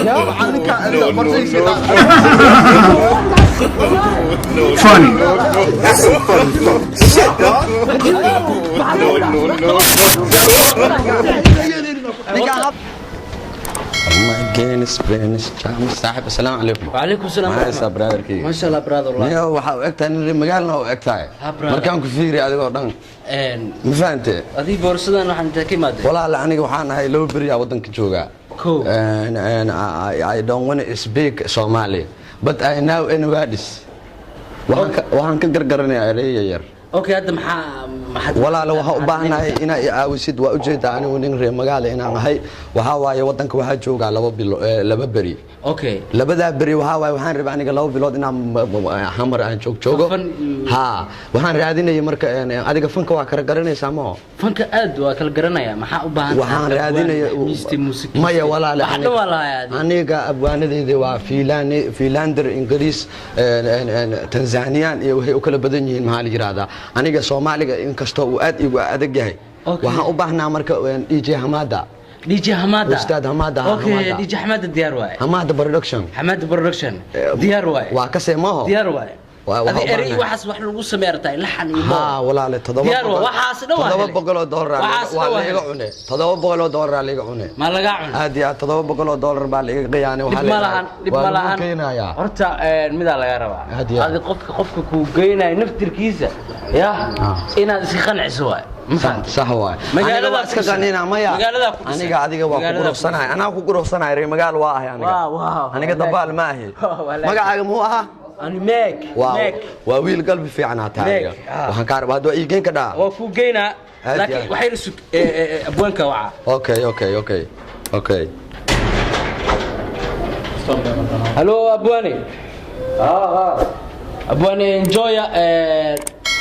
Ninkaan adiga qorshahiisa. Funny. Shit, dog. No. Ninkaan. My goodness, goodness, saaxib, asalaamu calaykum. وعليكم السلام. Maxaa haysaa, brotherkeyga? ما شاء الله brother والله. Niyow, waxaa u egtahay nin reer magaalna u eg tahay. Ha, brother. Markaan ku fiiriy adigoo dhan, ma fahante? Adii boorsadan waxaan inta ka imaaday. Walaal, aniga waxaan ahay 2 beriyaa waddanka joogaa. Cool. And I don't want to speak Somali, but I know any words. Waxaan ka gargaranayaa ereyga yar. Okay, hadda maxaa Walaalo, waxaa u baahanahay inaa i caawisid. Waa ujeedaa anigu nin reer magaala inaan ahay. Waxaa waaye, waddanka waxaa joogaa 2 bilo, 2 beri. Labadaa beri waxaa waaye, waxaan rabaa aniga 2 bilood inaan Xamar aan joog joogo. Fan Ha, waxaan raadinayay marka adiga fanka waa kala garanaysaa moo? Fanka aad waa kala garanaya. Maxaa u baahan? Waxaan raadinaya miiste music. Maya, walaale. Wax dhan waa lahayaa adiga. Aniga abwaanadeyda waa fiilaan, fiilander, Ingiriis, Tanzanian iyo waxay u kala badan yihiin. Maxaa la yiraahdaa, aniga Soomaaliga inkastoo uu aad igu adag yahay, waxaan u baahnaa marka DJ Hamada. DJ Hamada. Ustaad Hamada, ha. Okay. Hamada. DJ Hamada diyaar waaye. Hamada Production. Hamada Production diyaar waaye. Waa kasee maho? Diyaar waaye. Waxaa adi u erey baahnahay. Waxaas wax lagu sameeyaa rabtaa, laxan iyo Ha, walaale, toddoba Diyaar waa, waxaas dhan waa helay. $700 Waxaas waa dhan waa laiga helay. cune. $700 laiga cune. Ma lagaa cuna? Aad iyo aad, $700 baa laiga qiyaanay. Waxaa Dhib ma la lahan, dhib waa ma lagu lahan. keenayaa. Horta midaa laga rabaa. Aad iyo aad. Adi qofka kuu geynayo naftirkiisa ya inaad iska qanciso waay, ma fahamtay? Sax waay. Magaaladaa Aniga waa iska ku dhisan. qanina maya. Magaaladaa ku dhisan. Aniga adiga waa ku Magaaladaa ku quruxsanahay, anaa ku quruxsanahay. Reer magaal waa ahay aniga. Waa, Aniga dabaal ma ahi. Waa. Magacaaga muxuu ahaa? Ani Meeg. Waa Meeg. waa wiil qalbi fiican haa tahay Meeg, adiga. ah. Waxaan kaa rabaa hadda waa ii geen ka dhaa. Waa kuu geynaa. Aad iyo Laakiin aad. waxay sug abwaanka waca. Okay. Halo, abwaane. Abwaane Enjoya,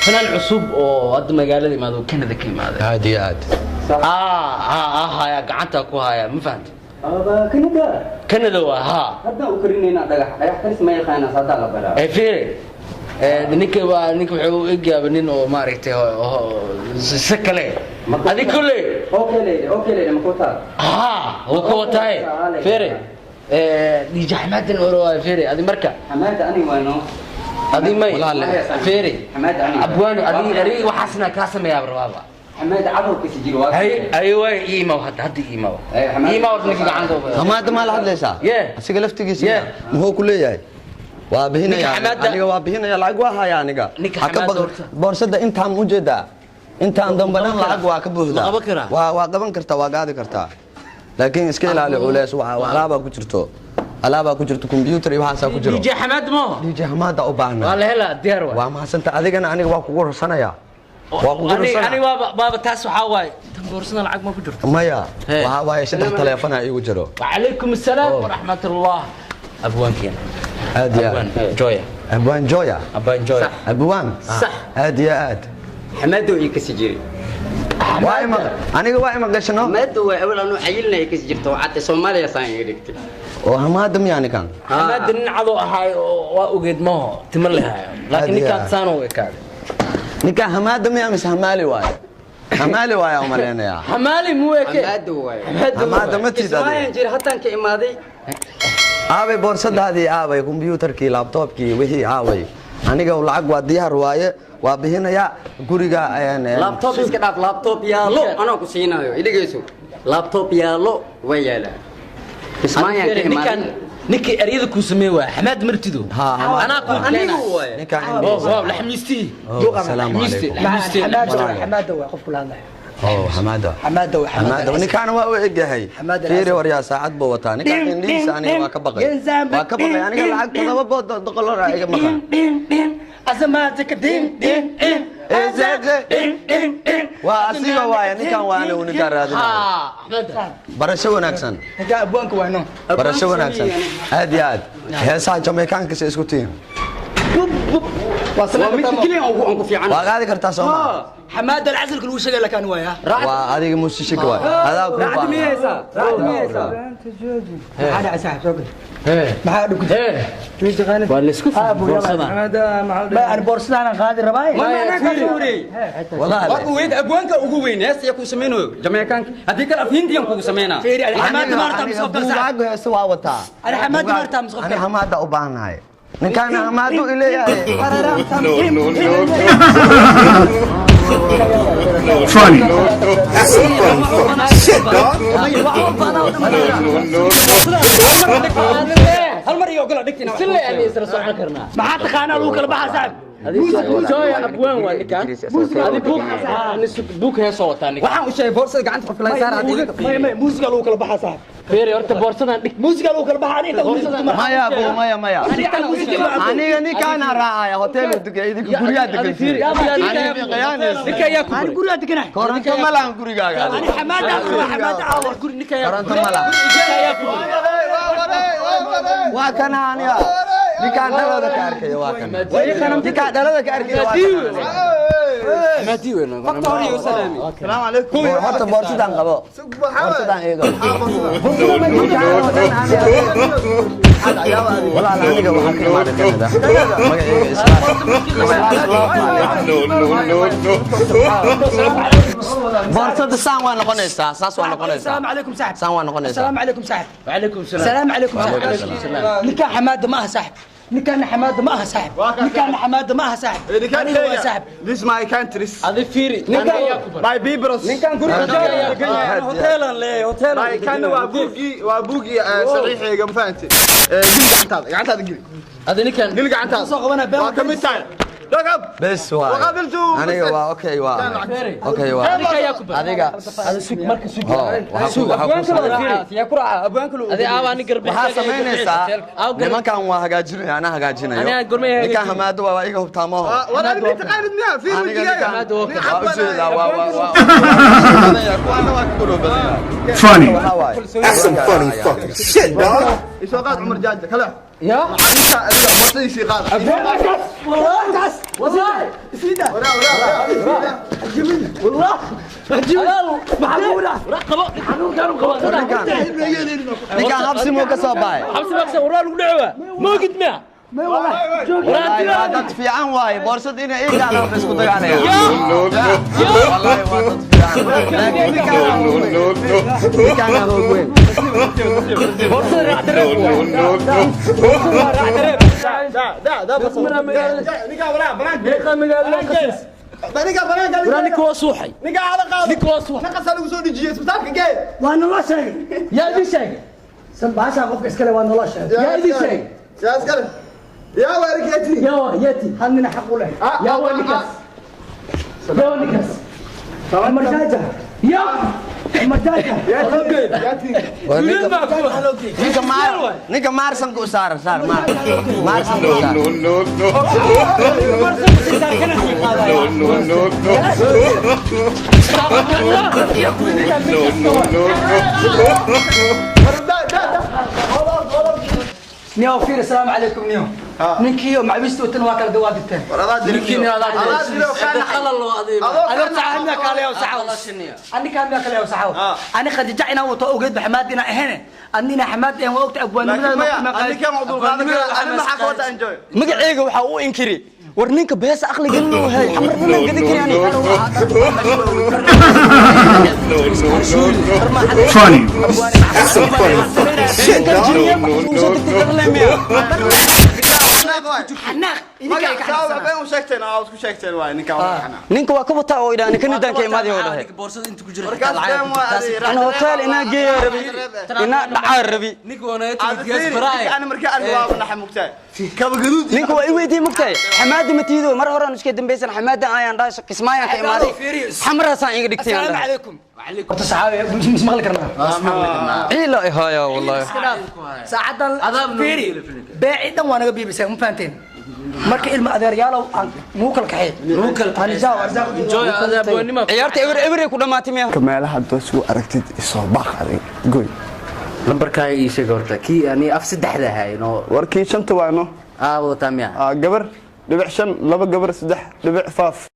fanaan cusub oo hadda magaalada imaado, Canada ka imaaday. Aad iyo aad. Haya, gacanta ku haya, ma fahantay? Kanada. Canada waa, ha. Haddaan u karinaynaa dhagax dhagax karis ma yaqaanaa, haddaa la baraa. Fiiri, ninka waa ninka wuxuu u egyaaba nin oo maaragtay si kale adi kulley. Okay leyde, okay leyde, makutaa. Ha, wuu ka wataay. Fiiri, DJ Xamaadan oro waa. Fiiri, adi marka Xamaada aniga waa noo. Adi may. Walaale. Fiiri. Xamaada aniga. Abwaani, adi eri waxaasna kaa sameeyaa rabaaba. Xamaada cadowkiisa jiro waa. Hay ay waay, iimaw hadda, hadda iimaw. Ay, Xamaada. Iimaw ninka gacanta u Hamaada maa la hadlaysaa? Yeah. Asiga laftigiisa. Yeah. Muxuu ku leeyahay? Waa bixinaya. Ninka Xamaada- Aniga waa bixinaya, lacag waa haya aniga. Ninka Ha ka Xamaada horta. Boorsada intaan ujeedaa, intaan dambe dhan qaban karaa? lacag waa ka buuxdaa. Ma qaban karaa? Waa qaban kartaa, waa qaadi kartaa, laakiin iska ilaali culeys. Waxa alaabaa ku jirto, alaabaa ku jirto, computer iyo waxaasaa ku jiro. DJ Xamaad mo. DJ Hamaada u Waa baahnaa. la helaa, diyaar waay. Waa mahadsanta. Adigana aniga waa kugu rursanaya, waa kugu Ani rursanaya. Ani waaba baaba taas waxaa waaye, tan boorsada lacag ma ku jirto? Maya. Hey. Waxaa waaye, saddex taleefona iigu jiro. وعليكم السلام Oh. ورحمة الله. أبوانكين. Aad iyo أبوان aad. جويا. Abwaan Joya. أبوان جويا. Abwaan. Sax. Aad iyo aad. Xamaada ii kasi jiray. Waa ima aniga, waa ima gashano. Xamaada waa awal anuu cayilna ii kasi jirto, cadde Soomaaliya saan iga dhigtay. Oo Hamaada miyaa ninkan? حماد nin cadoo ahaay oo waa ogeed maho timo lehayo, laakiin Aad iyo ninkaan aad. saan u ekaaday. Ninkan Hamaada miyaa mise Hamaali waaye? Hamaali waaye u malaynayaa. Xamaali muu eke. Xamaada waaye. Hamaada ma tiid Ismaayan adiga. jir haddaan ka imaaday. Aaway boorsadaadii? Aaway kombiyuutarkii, laptopkii, wixii aaway? Aniga lacag waa diyaar waaye, waa bixinayaa guriga Laptop iska dhaaf, laptop yaalo anoo ku siinayo, idhigayso, laptop yaalo way yaalaa. Ismaayan ka Ninkaan imaaday. Ninkii eryada kuu sameey waay, Xamaad martido. Ha, Xamaad. Anaa kuu Anigu waaye. Ninkaan Oh, indhihiisa. wow, laxmiistii. Oh, asalaamu Laxmiistii, calaykum. laxmiistii. Xamaada. Walaalo. Xamaada waa qofku la hadlaya. Oh, Hamaada. Xamaada waa. Hamaada ninkaan waa u egyahay. Xamaada. Fiiri waryaa, saacad buu wataa ninkaan. Indhihiisa aniga waa ka baqay, waa ka baqay aniga. Lacag $700 iga maqan. Waa asiga waaye ninkaan, waa anigu ninkaan raadinayo. Ha, Xamaad. Barasho wanaagsan. Ninka abwaanka waa no. Barasho wanaagsan, aad iyo aad. Heesaha Jamaicaanka se isku tihiin. Waa midka keliya aan ku fiican. Waa qaadi kartaa soo ma? Xamaada alcasilka lagu sheegay lakaan waaya. Waa adiga muusishika waay, adaa ku Raacdi miyaysa? Raacdi miyaysa? Maxaa dhacay saaxib? Soo gal, maxaa dhug? Waa la isku boorsadan. Ma aan boorsadaan qaadi rabaa. Ma anaa ka soo wareey. Walaal. Waa weyd abwaanka ugu weyn hees ya ku sameeyo Jamaicanka, haddii kale af Hindiyan kugu sameynaa. Fiiri, xamaada maarta misqof saaxib. Buugaagu heese waa wataa. Ani xamaada maarta misqof. Ani hamaada u baahanahay, ninkaana hamaadu ileeyahay. No, no, no, Funny. That's some funny fucking shit, dog. No, no, no, Hal mar iyo ogolo dhigtina. Si le aan isla socon karnaa. Maxaa taqaanaa lagu kala baxaa saaxib? Joy abwaan waa ninkan. Adi buug buug heesoo wataa ninkan. Waxaan u sheegay boorsada gacanta qofka laga saar haddii idinka May may, muusiga lagu kala baxaa saaxib. Fiiri horta boorsadan dhig. Muusiga lagu kala baxaa, aniga muusiga tuma. Maya bu, maya maya, aniga ninkaana raacaya hotel duka, idinka guryaha degantiin, aniga biqiyaanaysa. Ninka ayaa ku Ani baray. guriga deganahay. Koronto ma lahan gurigaaga. Ani xamaada rabaa, xamaada caawa. Ninka ayaa Koronto ma lahan. Waa kana aniga ninkaan dhalada ka arkaya, waa kana ninkaan dhalada ka arkaya, waa kana. Fakta hore iyo salaami. السلام عليكم. Horta boorsadan qabo, boorsadan iigo. No, no, no. Walaal, aniga waxaa ka imaaday Canada, magacayga Islaam. No, no, no, no. Boorsada saan waa noqonaysaa, saas waa noqonaysaa. السلام عليكم صاحب. Saan waa noqonaysaa. السلام عليكم صاحب. وعليكم السلام. السلام عليكم صاحب. وعليكم السلام. ninkaan xamaada ma aha saaxib, ninkaan xamaada ma aha saaxib, ninkaan xamaada ma aha saaxib, aniga waa saaxib. This my countries. Adi fiiri. Ninka ayaa ku baray. My peoples. Ninkan guriga degan yahay, hoteelan leeyahay, hoteelan. My kan waa buugii, waa buugii saxiixayga, ma fahantay? Geli gacantaada, gacantaada geli. Adi ninkan Geli gacantaada. Soo qabanaa been. Waa ka mid tahay. Dhaqab. Bes waay. وقابلته. Aniga waa okay, waa okay, waa ninka ayaa ku baray. Adiga. Adi sug marka sug. Ho, waxaa ku Fiiri. Yaa ku raaca abwaanka loo. Adi aabaa nin garbe. Waxaa samaynaysaa, nimankan waa hagaajinaya, anaa hagaajinayo. Anaa gormay hagaajinayo. Ninkan hamaado waa iga hubtaamaho. وانا انت تقالد مياه في Aniga وجهي. ninkan waa ujeedaa, waa kuwaana waa ka qurux badan. Funny. Waxaa waaye. That's some funny fucking shit, dog. isoo qaad Cumar Jaaja kale. Ya. Ninka adiga borsadiisii qaad. والله والله سيدا. Waraa, waraa, waraa. والله maxaa Qabo. Xanuunkan u qabo. Ninkan habsi muu ka soo baxay? Xabsi baqsa waraa lagu dhaco. Moogid miya? May والله. Wallaahi waa dad fiican waaye, boorsada inay ii gaadhaan bay isku dagaalayaan. No, no, Wallaahi waa dad fiican, laakiin ninkaan no, no, no. ninkaan hoog weyn. No, no, no, no. Da, da, da. Ninka waraa, banaanka. Ninka banaanka. Waraa ninka waa suuxay. Ninka hada qaado. Ninka waa suuxay. Naqasa lagu soo dhijiyay isbitaalka gee. Waa naloo sheegay. Yaa idin sheegay. Baasha qofka iskale waa naloo sheegay. Yaa idin sheegay. Yaa iskale. Yaa waarikati. Yaa waa yati. Hal nina xaq u leh. Yaa waa ninkaas. Yaa waa ninkaas. Cumar Jaaja. Yaa. Cumar Jaaja. Waa ninka maar, ninka maarsanka u saaran, saar maar, maarsanka u No, saar. no, no, no. No, no, no, no. No, no, no, no. Da, da, da. Niyow fiir, assalaamu calaykum niyow. Ninkiiyo macwiista watan waa kala dawaaditeen. Adoorta hamiya kaaleeyo saxaw. Anika hamiya kaaleeyo saxaw. Ani Khadija inaan wato ogeed ba xamaad inaan ahayn. Anina xamaad ahayn waa ogta abwaanimada. Magacayga waxaa u inkiri war ninka beesa aqligan loo hay xamarnima gadi kari ani. No, no, no, no. Funny. That's some funny fucking shit, dog. No, no, no. Xanaaq idinka ay ka xanaaqsanaa. Ninka waa ka wataa oo idhaa ninka nidaanka imaadi oo dhahay Boorsada inta ku jira. Ana hotel inaa geeya rabi, inaa dhacaa rabi. Ninka waa naga tagay diaspora. Ninka waa i weydiiyey, mugtahay xamaada matiido mar horaan iska dambaysan xamaada ayaan dhahay kismaayaan ka imaaday, xamraasaan iga dhigtay aan Assalaamu dhahay. calaykum. Horta saxaabi mis maqli karnaa. Ciila ihaya wallahi. Saacadan Adaab noo fiiri. yeeli filinka. Beeci dhan waa naga biibisay, ma fahanteen? Marka ilma adeeryaalow aan nugu kala kaxeey. Nugu kala kaxeey. Anijaa arzaaq. Enjoy adaabwanima. Ciyaarta eber eberay ku dhamaatay miya? Meelaha haddaad suu aragtid isoo baaq adig goy. Lambarkaaga ii sheeg horta, kii ani af saddexda ahay noo. Warkii shanta waano. Aa wadataa miya? Aa, gabar 2.5, 2 gabar 3.5.